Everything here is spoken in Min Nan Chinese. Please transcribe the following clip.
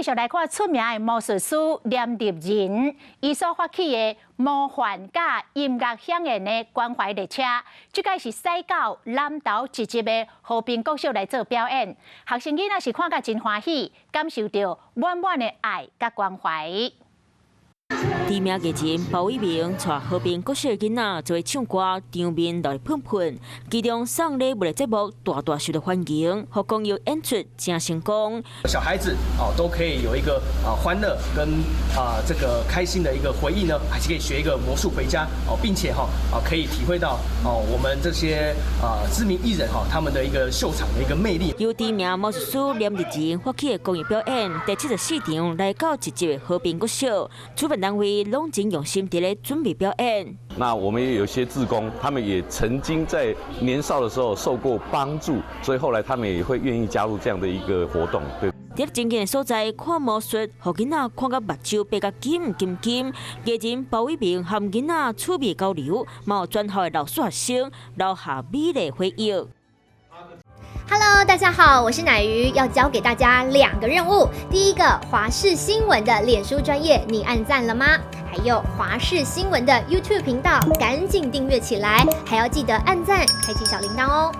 續來看出名的魔術師連立人，伊所發起的魔幻佮音樂饗宴的關懷列車，這擺是駛到南投集集的和平國小來做表演，學生囡仔是看甲真歡喜，感受著滿滿的愛佮關懷。知名藝人包偉銘帶和平國小囡仔做伙唱歌，場面熱噴噴。其中送禮物的節目大大受到歡迎，予公益演出誠成功。小孩子哦都可以有一個啊歡樂跟啊這個開心的一個回憶呢，還是可以學一個魔術回家哦，並且哈啊可以體會到哦我們這些啊知名藝人哈他們的一個秀場的一個魅力。由知名魔術師連立人發起的公益表演，第74場來到集集的和平國小，主辦單位攏真用心佇咧準備表演。那我們也有些志工，他們也曾經在年少的時候受過幫助，所以後來他們也會願意加入這樣的一個活動。對。佇真近的所在看魔術，予囡仔看甲目睭白甲金金金。藝人包偉銘和囡仔趣味交流，嘛有全校的老師學生留下美麗回憶。 Hello，大家好，我是奶魚，要交給大家兩個任務。第一個，華視新聞的臉書專頁，你按讚了嗎？還有華視新聞的 YouTube 頻道，趕緊訂閱起來，還要記得按讚，開啟小鈴鐺哦。